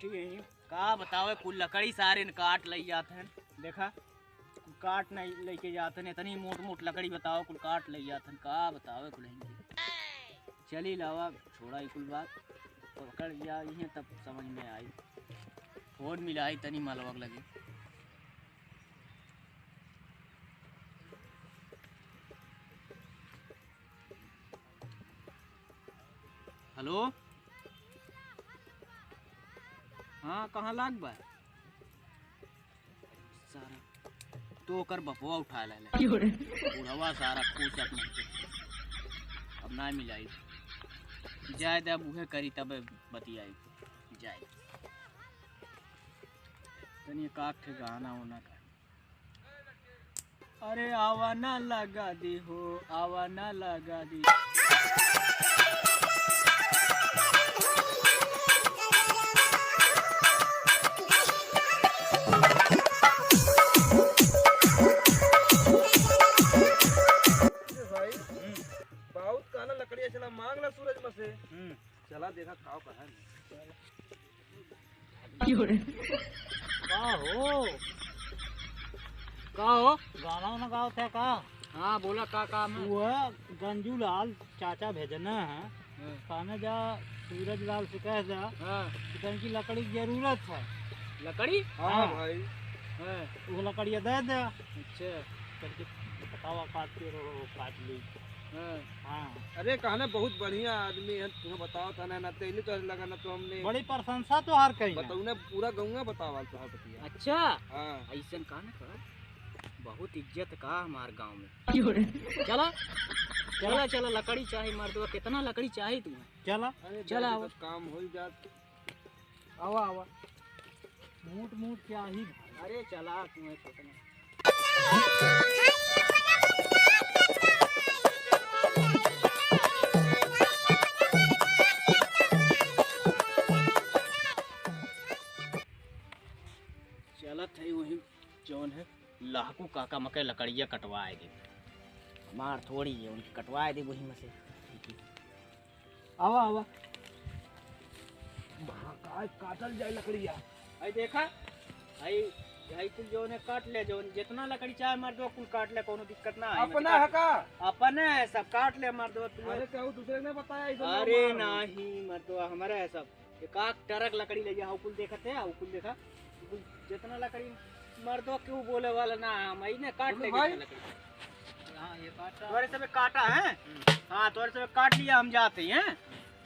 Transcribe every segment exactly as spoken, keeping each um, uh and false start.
ठीक है। का बतावे, कुल लकड़ी सारे न काट लई जात हैं। देखा, कुल काट नहीं लेके जात हैं, इतनी मोट मोट लकड़ी बताओ, कुल काट लई जात हैं। का बतावे कुल हिंदी। चली लावा, छोड़ा ई कुल बात, पकड़ जा इहे तब समझ में आई। फोन मिलाई तनी मलवा के लगे। हेलो, हाँ, कहाँ लाग बा? सारा तो ओकर बपवा उठा ले ले। बुढ़वा सारा खुश अपने से। अब ना मिलाई। जाए दे, अब उहे करी तबे बतियाई। जाए। तनी एक आध ठे गाना ओना का। अरे आवा ना लगा दी हो, आवा ना लगा दी। अरे भाई, हम्म। बहुत काला लकड़िया चला, मांग ला सूरज में से। हम्म। चला देखा खाओ कहाँ है। का हो? का हो? गाना वाना गाओ थे का? हाँ, बोला, का काम है? वो है, गंजू लाल चाचा भेजना है। हाँ। कहने जा, सूरज लाल से कह जा हाँ। कि तनकी लकड़ी की जरूरत है। लकड़ी? हाँ हाँ। भाई। हाँ। वो लकड़िया दे दे। अच्छा। करके बतावा, काट के रो, रो, काट ली। हाँ। हाँ। अरे, कहने बहुत बढ़िया आदमी है, तुम्हें बताओ था ना, ना तेली तो लगा ना तो हमने बड़ी प्रशंसा तोहार कही है। बतौने पूरा गौवा बतावा तोहार बतिया। अच्छा। हाँ। ऐसन कहने का बहुत इज्जत का हमार गाँव में। क्यों रे? चला, चला, चला, लकड़ी चाही मर्दवा, कितना लकड़ी चाही तुम्हें? चला। अरे, चला, जल्दी आओ। बस काम हो जात। आवा, आवा। मूठ, मूठ क्या ही भाई। अरे चला, तुम्हें सोचना। चलत है वही जौन है, लहकू काका मके लकड़िया कटवाए दे। मार थोड़ी है, उनकी कटवाए दे वही में से। आवा, आवा। महाकाल काटल जाए लकड़िया। आई देखा, आई, आई कुल जौन है काट ले, जौन जितना लकड़ी चाहे मर्दवा कुल काट ले, कोनो दिक्कत ना है। अपना है का? अपने है, सब काट ले मर्दवा तू। अरे कहू दूसरे ने बताया, ऐसे अरे ना मारो। नहीं मर्दवा, हमारा है सब। एक आध ट्रक लकड़ी ले जा, हाउ कुल देखत है, हाउ कुल देखा, कुल जितना लकड़ी मर्दवा केहू बोले वाला ना, हम आई ने काट बोलो ले भाई। लकड़ी। हाँ, ये काटा। तोरे सब काटा है? हम्म। हाँ, तोरे सब काट लिया, हम जाते हैं।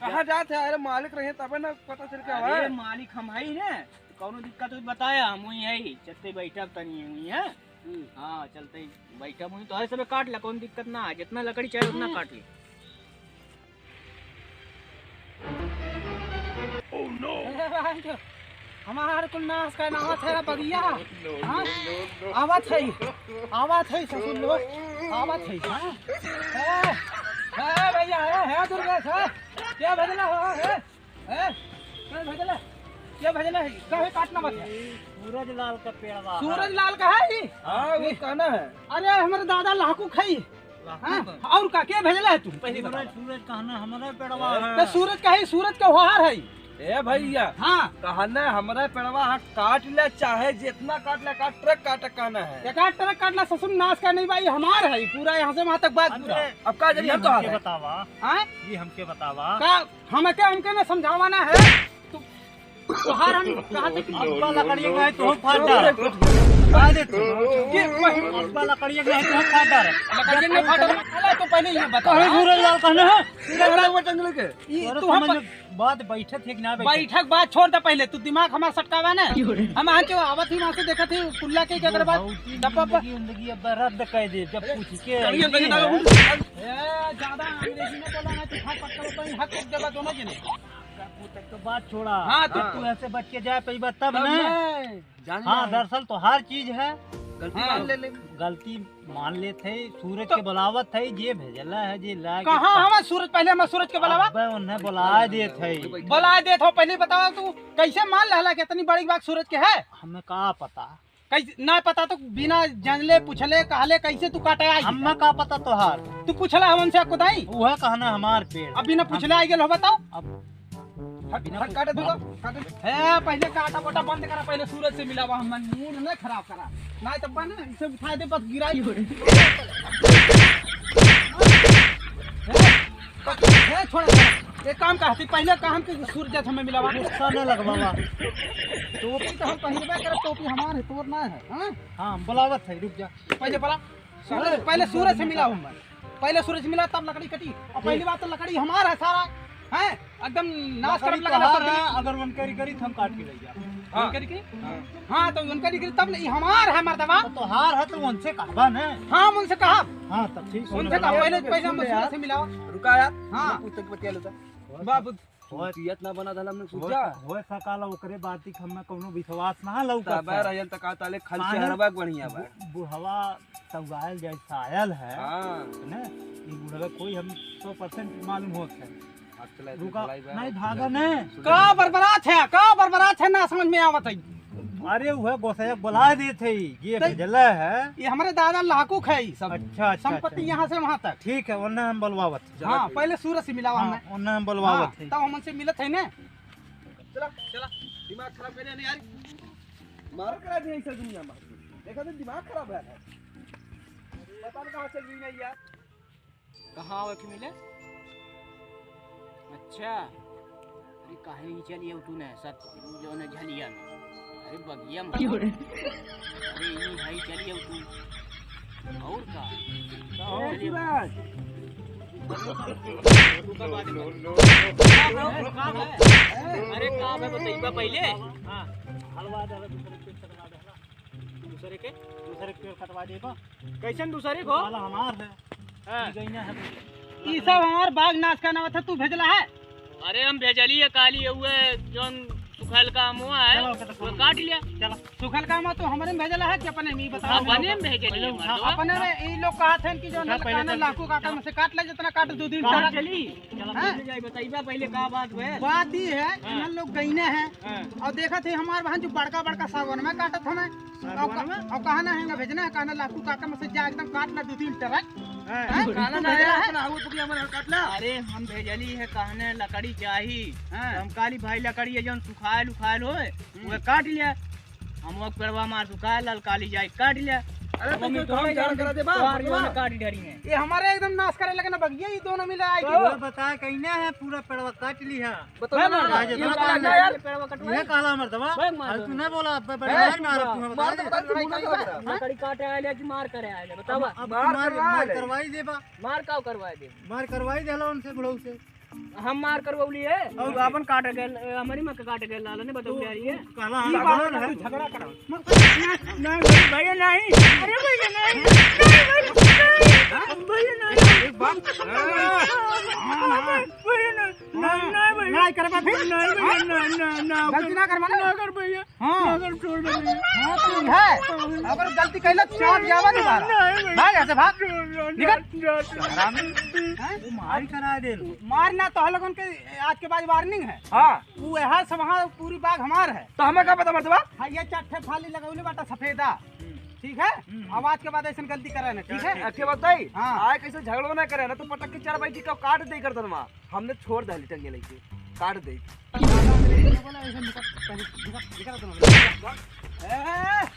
कहाँ जात है? अरे मालिक रहे तबे ना पता चल के अरे हमारे। मालिक हम है ही ना, कौनो दिक्कत हो बताया, हम वहीं है ही, चलते बैठब तनी वहीं है। हम्म। हाँ, चलते ही बैठब वहीं, तोरे सब काट ला, कौन दिक्कत ना है, जितना लकड़ी चाहे उतना हम्म। काट ली। Oh no! हमार कुल नाश का नावत है बगिया। No, no, हाँ? No, no। आवत है, आवत है ससुर लोग, आवत है। हाँ? ए, ए, भैया, ए, हे दुर्गेश, हे? क्या भेजला हो, हे? ए, क्या भेजला? क्या भेजला है? काहे काटना बता? सूरज लाल का पेड़वा। सूरज लाल का है ई? हाँ, वो कहना है। अरे, हमारे दादा लाकू खाई। हाँ, और का, के भेजला है तू? पहले सूरज, बतावा। सूरज कहना हमारा पेड़वा है। तो सूरज का है, सूरज के ओहार है। ए भैया, हाँ। कहना हमारा पेड़वा है, काट ले, चाहे जितना काट ले, काट, ट्रक काट कहना है। एकाध ट्रक काट ला, ससुर नाश का नहीं भाई, हमार है पूरा, यहाँ से वहाँ तक बात पूरा। अरे, अब का जल्दी ये हम तो आ हमके रहे। बतावा। हाँ? ये हमके बतावा। का हमके, हमके ना समझावाना है। तू तोहार हम कहा था कि अब्बा लकड़िया गए तो हम फाड़ डार। आ दे तू। के भाई? अब्बा लकड़िया गए तो हम फाड़ डार। लकड़िया नहीं फाड़ डार। अरे तो पहले ये बता। अरे सूरज लाल कहना है। सूरज लाल वो जंगल के। ई अरे तू हम समझ में बात बैठत है कि ना बैठत? बैठक बात छोड़ दे पहले, तू दिमाग हमार सटकावा ना। हम आज जो आवत ही वहाँ से देखत ही कुल्ला के, के अगर बात बहुत ही डब्बा पर जिंदगी, जिंदगी अब रद्द कर दे जब पूछ के। चलिए, चलिए, चलिए। ए, ज्यादा अंग्रेजी में बोला ना, तू हाथ पकड़, तो हक देला दोनों जने। तब तक तो बात छोड़ा। हाँ, तो तू ऐसे बच के जाए पइबा तब तब ना। नहीं। जान हाँ, जाए। दरअसल तो हर चीज है। गलती हाँ। मान ले ले। गलती मान लेत है, सूरज तो के बुलावत है, जे भेजला है, जे ला के कहाँ पा- हमार सूरज, पहले हमार सूरज के बुलावा। अबे उन्हें बुला देत है। बुला देत हो, पहले बतावा तू कैसे मान लहला कि इतनी बड़ी बात सूरज के है? हमें का पता। कैसे ना पता तो बिना जानले, पूछले, कहले कैसे तू काटे आई? हमें का पता तोहार? तू पूछला हमन से खुदाई? वह कहना हमार पेड़। अब बिना पूछले आई गेल हो बताओ। अब हट, बिना हट, काटे दो, काटे। ए, पहिले काटा बोटा बंद करा, पहिले सूरज से मिलावा, हम मूड न खराब करा। नाहीं तब ना, इसे उठाए दे, बस गिराई। ए, ए, छोड़, छोड़। एक काम कर, तू पहिले कहा कि सूरज से हमें मिलावा। गुस्सा न लगवावा। टोपी तो हम पहिरबे करब, टोपी हमार है, तोर ना है, हाँ? हाँ, हम बुलावत है, रुक जा। पहिले बुला। सूरज, पहिले सूरज से मिलाओ हमें। पहिले सूरज मिला, तब लकड़ी कटी। और पहली बात तो लकड़ी हमार है सारा, हैं? एकदम नाश करब लगा तोहार सब। है, अगर उनकरी करी तो हम काट के ले जाब। हाँ। उनकरी की? हाँ। हाँ, तो उनकरी करी तब नहीं, हमार है मर्दवा। तो तोहार है तो उनसे कहबा ने। हाँ, उनसे कहब। हाँ, तब ठीक है। उनसे कहब, पहिले, पहिले हम सूरज से मिलाओ। रुका यार, हाँ। पुस्तक बतिया लेता। बाबू, होए, सूतियत ना बना था हमने होए, सोचा। होए सकाला ओकरे बात की हमें कौनो विश्वास ना लौकत तबे है। रहल त का ताले खाली काहे? चेहरवा बढ़िया बा। बु-, बुढ़वा तौगायल जैसा आयल है। हाँ। है ना? ई बुढ़वा कोई हम सौ परसेंट मालूम होत है। हाथ चला दे, रुका, भलाई बा। नहीं भागा ने। का बरबरात है, का बरबरात है ना समझ में आवत है। अरे वह गोसाई बुला देत है, ये तो भेजले है। ये हमरे दादा लाकू है ई सब। अच्छा, अच्छा, संपत्ति अच्छा। यहाँ से वहाँ तक। ठीक है, वरना हम बुलवावत। हाँ, पहिले सूरज से मिलावा हाँ, हमें। ओन्ने हम बोलवावत हाँ, है। तब हम उनसे मिलत है ने। चला, चला, दिमाग खराब करे नहीं यार। मार करा दिया इस दुनिया में। देखा तो दिमाग खराब है। पता नहीं कहाँ चल रही है यार। कहाँ आवे के मिले? अच्छा। अरे काहे नहीं चलिए तू ने सब जौन झलिया में। अरे बगिया में। क्यों रे? अरे यही है चलिए तू। और का? का हो? चलिए। का बात है? का है? अरे का है बताइबा पहिले? हाँ। हलवा दे, दूसरे के कटवा दे। दूसरे के? दूसरे के पेड़ कटवा देबा। कैसन दूसरे को? वाला हमार है। हाँ। ई गइना है। ई सब हमार बाग नाश करना था, तू भेजला है? अरे हम भेजली है काली है, उहे जौन सुखल का मुआ है, चलो, ओके, तो वो काट लिया। चलो। सुखल का मुआ तो हमरे में भेजला है कि अपने में, ई बताओ। अपने में भेजली है, अपने में ई लोग कहत हैं कि जौन उठा, पहले काना चल। लाखों काका में से काट ले, जितना काट दो दिन कहाँ चला। चली? चलो, हाँ? पहले जाई बताइबा पहले का बात है। बात ई है, हाँ। इन्हन लोग गइने हैं हाँ। और देखत है हमार बहन जो बड़का बड़का सागौन में काटत हमें। और का-, और कहना है, भेजना है, कहना लाखू काका में से जा एकदम काट ला दो तीन ट्रक। हाँ। हैं? काला तू ना भेजला है है? अपना आगू पकड़ी हमारे काट ला। अरे, हम भेजली है, कहने लकड़ी चाही। हाँ। तो हम काली भाई लकड़ी है, जौन सुखायल उखायल होए, हम्म। वो काट लिया। हम वो पेड़वा मार सुखायल, ललकाली जाए, काट लिया। अरे, तो हम ये तो हम तोहरे जान जौन करा देबा, तोहार बतवा। जौन काट डरी है। ये हमारे एकदम नाश करे लगे ना बगिया, ये दोनों मिले आए तो? वो बता, कहीं ना है, पूरा पेड़वा काट ली है। बताओ ना, ना, ये ये काला काला है। ये पेड़वा कटवाई। ये काला मर्दवा। भाग मार अरे दो। तू ना बोला, अब बड़े ए, मार मारा तू, हम मार बता दे। तो, बता दे, लड़ाई मुंह ना करा। लगा। हाँ? लकड़ी काटे आए ले कि मार करे आए ले, बतावा। अब, अब मार मार, करवा मार ले। करवाई देबा। मार का करवाए दे? मार करवाई देला उनसे, बुढ़ऊ से। हम मार करवौली है। और अपन काट गए, हमारी माँ के काट गए, लाला ने बतौले आ रही है। कहला ई हम बात बोल ना है। तू झगड़ा करा। ना, ना, भैया नहीं। अरे भैया नहीं। नहीं भैया, नहीं। भैया नहीं। एक बात। भैया नहीं। नहीं, नहीं भैया। नहीं करबा फिर? नहीं भैया, नहीं, नहीं, नहीं, गलती ना करबा ना? ना कर भैया। हाँ। ना कर, छोड़ दे भैया। हाँ, तो है। अगर गलती कैला तो चाप जावा दोबारा। नहीं भैया। भाग यहाँ से, भाग। छोड़ दे, निकल। जा, जा, जा। हरामी। हैं? वो मार करा दे लो। मार ना तो हम लोगन के आज के बाद warning है। हाँ। वो यहाँ से वहाँ पूरी बाग हमार है। तो हमें का पता मर्दवा? हाँ, ये चार ठे फाली लगौले बाटा सफेदा। हम्म। ठीक है? हम्म। अब आज के बाद ऐसन गलती करे ना, ठीक है? एक ठे बताई? हाँ। आए कैसे झगड़ो ना करे ना, तो पटक के चार बाई जी का काट दे गर्दन में। हमने छोड़ दहली टंगे लेके, काट दे। ए!